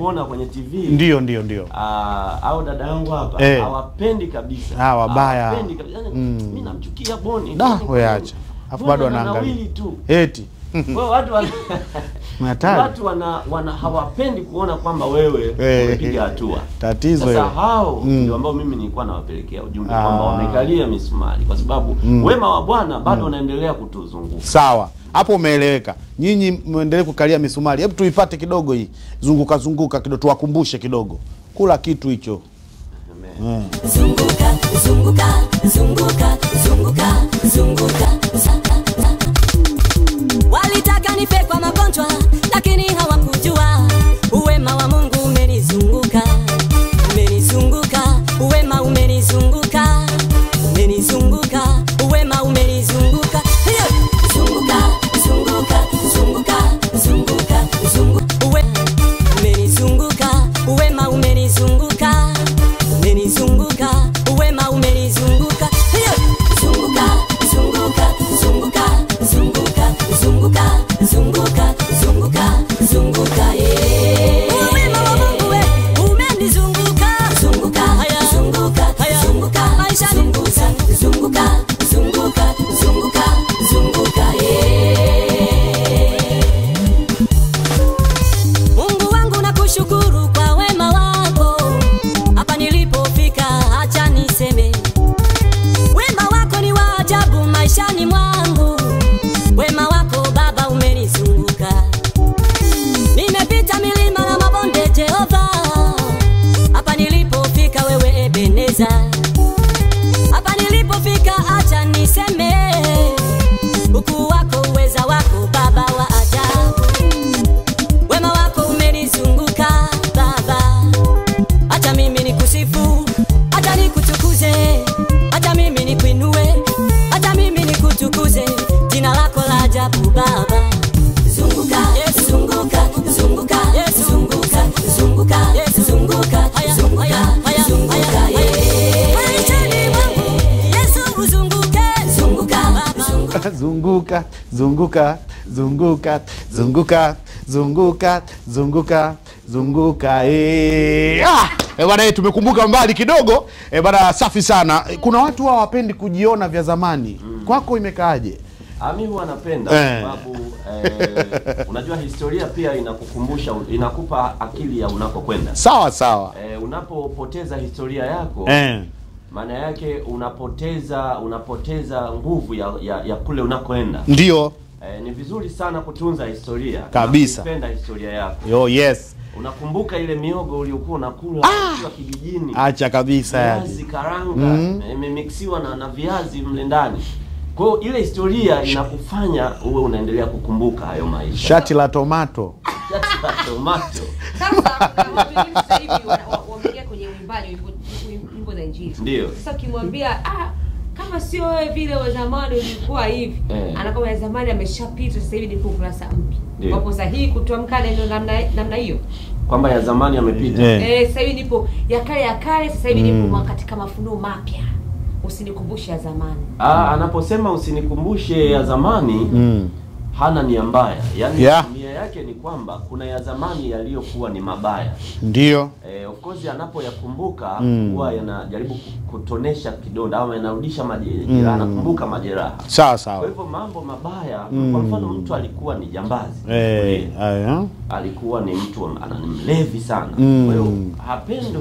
kuona kwenye TV. Ndio ndio ndio. Au dada yangu hapa hawapendi kabisa. Ah, wabaya. Hawapendi kabisa. Yaani mimi namchukia Boni. Da, wewe acha. Alafu bado anaangalia. Eti. Kwa watu watu wana hawapendi kuona kwamba wewe umepiga hatua. Tatizo hilo. Sasa hao ndio ambao mimi nilikuwa nawapelekea ujumbe kwamba wamekalia misumari kwa sababu wema wa Bwana bado unaendelea kutuzunguka. Sawa. Hapo umeeleweka. Nyinyi muendelee kukalia misumari. Hebu tuipate kidogo hii. Zunguka zunguka kidogo, tuwakumbushe kidogo. Kula kitu hicho. Zunguka zunguka zunguka zunguka zunguka. Walitaka nife kwa magonjwa lakini hawakujua uwema wa Mungu umenizunguka. Umenizunguka, uwema umenizunguka. Umenizunguka, uwema umenizunguka. Zunguka, zunguka, zunguka, zunguka, zunguka. Umenizunguka, uwema umenizunguka. Umenizunguka, uwema umenizunguka. Zunguka, zunguka, zunguka, zunguka, zunguka, zunguka, zunguka, zunguka. Uwema wa Mungu umenizunguka. Zunguka, zunguka, zunguka, maisha zunguka, zunguka, zunguka, zunguka, zunguka. Mungu wangu nakushukuru kwa wema wako. Hapa nilipofika acha niseme wema wako ni wa ajabu maishani mwangu. Wema wako Baba umenizunguka. Nimepita milima na mabonde Jehova. Hapa nilipofika wewe Ebeneza. Hapa nilipofika acha niseme ukuu wako uweza wako Baba wa ajabu. Wema wako umenizunguka Baba. Acha mimi nikusifu, acha nikutukuze, acha mimi nikuinue, acha mimi nikutukuze jina lako la ajabu Baba. Zunguka, zunguka, zunguka, zunguka, zunguka, zunguka, zunguka, zunguka. Maishani mwangu Yesu uzunguke, zunguka, zunguka, zunguka, zunguka, zunguka, zunguka, zunguka, zunguka. Bwana, tumekumbuka mbali kidogo. Bwana, safi sana. Kuna watu hawapendi kujiona vya zamani. Kwako imekaaje? Mimi huwa napenda kwa sababu unajua historia pia inakukumbusha, inakupa akili ya unapokwenda. Sawa sawa. Unapopoteza historia yako maana yake unapoteza nguvu ya kule unakoenda. Ndio. Ni vizuri sana kutunza historia. Kabisa. Kupenda historia yako. Yo, yes. Unakumbuka ile miogo uliyokuwa unakula ukiwa kijijini. Acha kabisa yani. Viazi karanga imemixiwa na viazi mle ndani. Kwa hiyo ile historia inakufanya uwe unaendelea kukumbuka hayo maisha. Shati la tomato. Shati la tomato. Sasa watu wengi sasa hivi wameingia kwenye uimbaji nyimbo za Injili. Ndio. Sasa ukimwambia kama sio wewe vile wa zamani ulikuwa hivi, anakuwa ya zamani ameshapita, sasa hivi ni ukurasa mpya. Wapo sahihi kutamka neno namna hiyo kwamba ya zamani yamepita. Sasa hivi nipo ya kale, sasa hivi nipo katika mafunuo mapya. Usinikumbushe ya zamani. Anaposema usinikumbushe ya zamani hana nia mbaya. Yaani nia yake ni kwamba kuna ya zamani yaliyokuwa ni mabaya. Ndio. Of course anapoyakumbuka huwa yanajaribu kutonesha kidonda au yanarudisha majeraha, anakumbuka majeraha. Sawa sawa. Kwa hivyo mambo mabaya, kwa mfano mtu alikuwa ni jambazi. Alikuwa ni mtu mlevi sana. Kwa hiyo hapendi,